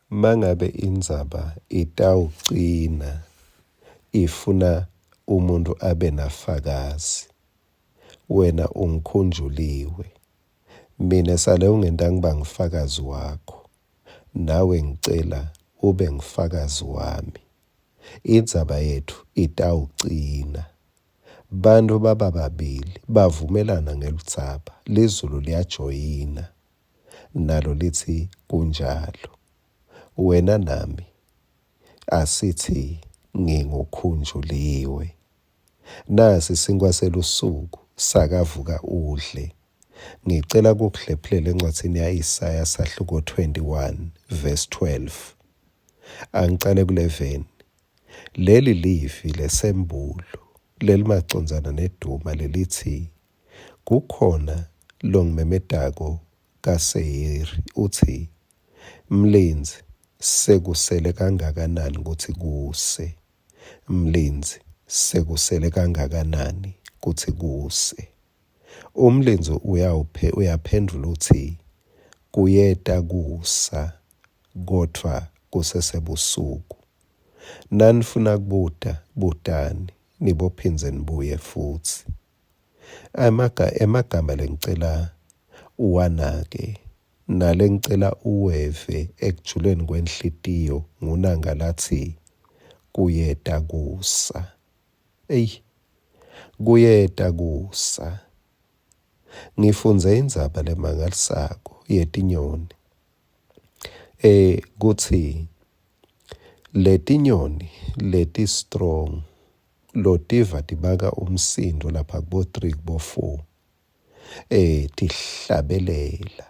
Mangabe indzaba itawucina ifuna umuntfu abe nafakazi, wena ungikhunjuliwe. Mine sale ungenta ngiba ngufakazi wakho, nawe ngicela ube ngufakazi wami. Indzaba yetfu itawucina. Bantfu baba babili bavumelana ngeludzaba, lizulu liyajoyina nalo litsi kunjalo. Wena nami asitsi ngingukhunjuliwe. Nasi sinkwa selusuku sakavuka udle. Ngicela kukuhlephulela encwadzini ya-Isaya sahluko 21 verse 12. Angicale ku-11. Leli livi lesembulo lelimacondzana neduma lelitsi kukhona longimemetako kaSeyiri utsi, Mlindzi, sekusele kangakanani kutsi kuse? Mlindzi, sekusele kangakanani kutsi kuse? Umlindzi uyawuphe, uyaphendvula utsi, Kuyeta kusa, kodvwa kusesebusuku. Nanifuna kubuta, butani, nibophindze nibuye futsi. Emagama lengicela uwanake nalengicela uweve ekujuleni kwenhlitiyo ngunanga latsi kuyeta kusa. Eyi, kuyeta kusa. Ngifundze indzaba lemangalisako yetinyoni. Kutsi letinyoni leti strong lotiva tibaka umsindo lapha kubo 3 kubo 4 tihlabelela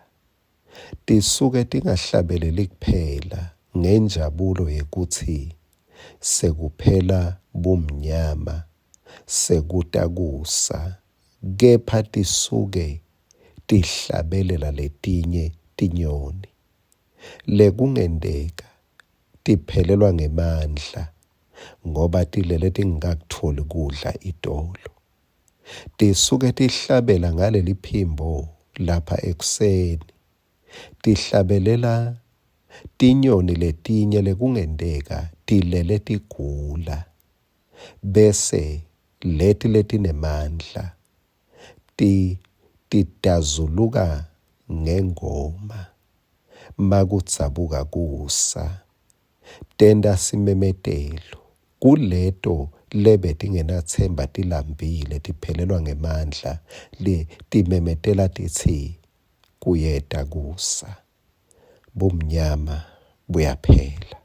tisuke tingahlabeleli kuphela ngenjabulo yekutsi sekuphela bumnyama sekuta kusa kepha tisuke tihlabelela letinye tinyoni lekungenteka tiphelelwa ngemandla ngoba tilele tingakutfoli kudla itolo. Tisuke tihlabela ngaleliphimbo lapha ekuseni. Tihlabelela tinyoni letinye lekungenteka tilele tigula. Bese leti letinemandla ti tidazuluka ngengoma makudzabuka kusa. Tenta simemetelo kuleto lebetingenatsemba tilambile tiphelelwa ngemandla timemetela titsi kuyeta kusa bumnyama buyaphela.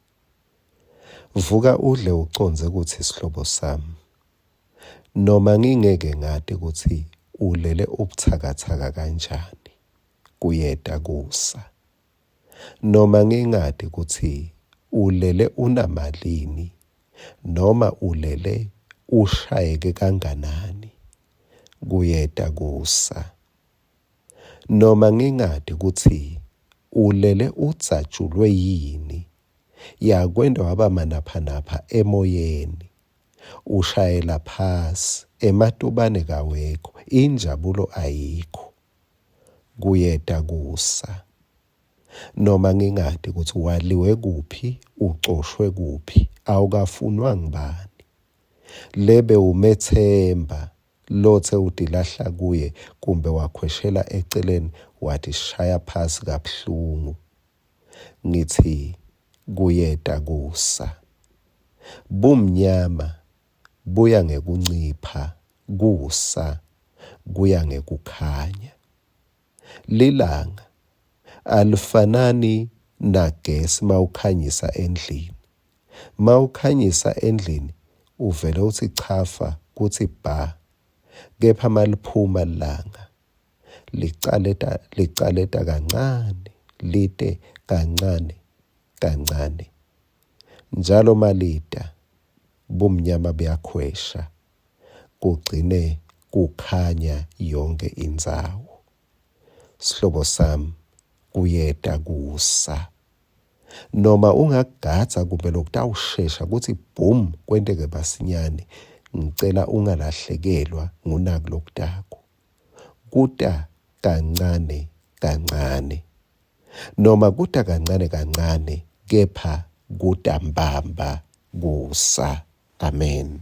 Vuka udle ucondze kutsi sihlobo sami noma ngingeke ngati kutsi ulele ubutsakatsaka kanjani kuyeta kusa. Noma ngingati kutsi ulele unamalini noma ulele ushayeke kanganani, kuyeta kusa. Noma ngingati kutsi ulele udzatjulwe yini, yakwenta waba manaphanapha emoyeni, ushayela phasi, ematubane kawekho, injabulo ayikho. Kuyeta kusa. Noma ngingati kutsi waliwe kuphi, ucoshwe kuphi, awukafunwa ngubani. Lebe umetsemba lotse utilahla kuye kumbe wakhweshela eceleni watishaya phasi kabuhlungu. Ngitsi kuyeta kusa. Bumnyama buya ngekuncipha kusa kuya ngekukhanya. Lilanga alifanani nagesi mawukhanyisa endlini. Mawukhanyisa endlini uvele utsi chafa kutsi bha. Kepha maliphuma lilanga licaleta licaleta kancane lite kancane kancane. Njalo malita bumnyama buyakhwesha kugcine kukhanya yonke indzawo. Sihlobo sami kuyeta kusa. Noma ungakugadza kumbe lokutawushesha kutsi bhum kwenteke masinyane, ngicela ungalahlekelwa ngunaku lokutako. Kuta kancane kancane. Noma kuta kancane kancane kepha kuta mbamba kusa. Amen.